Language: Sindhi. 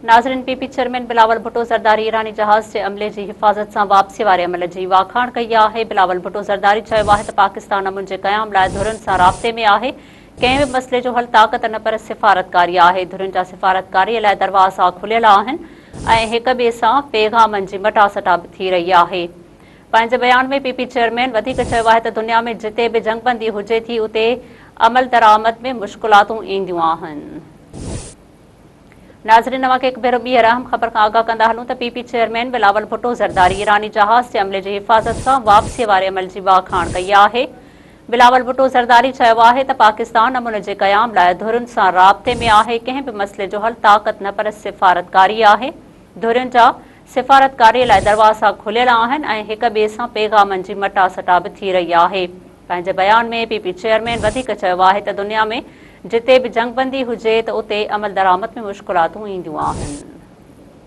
ناظرين P P chairman Bilawal Bhutto Zardari ايراني جهاز جي عملي جي حفاظت سان واپسي واري عمل جي واکاڻ ڪئي آهي. بلاول ڀٽو زرداري چيو آهي ته پاڪستان امن جي قيام لاء ڌرين سان رابطي ۾ آهي، ڪنهن به مسئلي جو حل طاقت نه پر سفارتڪاري آهي، ڌرين جا سفارتڪاري لاء دروازا کليل آهن ۽ هڪ ٻئي سان پيغامن جي مٽاسٽا به ٿي رهي آهي. پنهنجي بيان ۾ پي پي چيئرمين وڌيڪ چيو آهي ته دنيا ۾ جتي به جنگبندي هجي ٿي اتي عملدرآمد ۾ مشڪلاتون اينديون آهن. ناظرين اوهان کي هڪ ڀيرو ٻيهر اهم خبر کان آگاهه ڪندا هلون ته P P chairman Bilawal Bhutto Zardari ايراني جهاز جي عملي جي حفاظت سان واپسي واري عمل جي واکاڻ ڪئي آهي. بلاول ڀٽو زرداري چيو آهي ته پاڪستان امن جي قيام لاء ڌرين سان رابطي ۾ آهي، ڪنهن به مسئلي جو حل طاقت نه پر سفارتڪاري آهي، ڌرين جا سفارتڪاري لاء دروازا کليل آهن ۽ هڪ ٻئي سان پيغامن جي مٽاسٽا به ٿي رهي آهي. پنهنجي بيان ۾ پي پي چيئرمين وڌيڪ چيو آهي ته دنيا ۾ جتي به جنگبندي هجي ته اتي عملدرآمد ۾ مشڪلاتون اينديون آهن.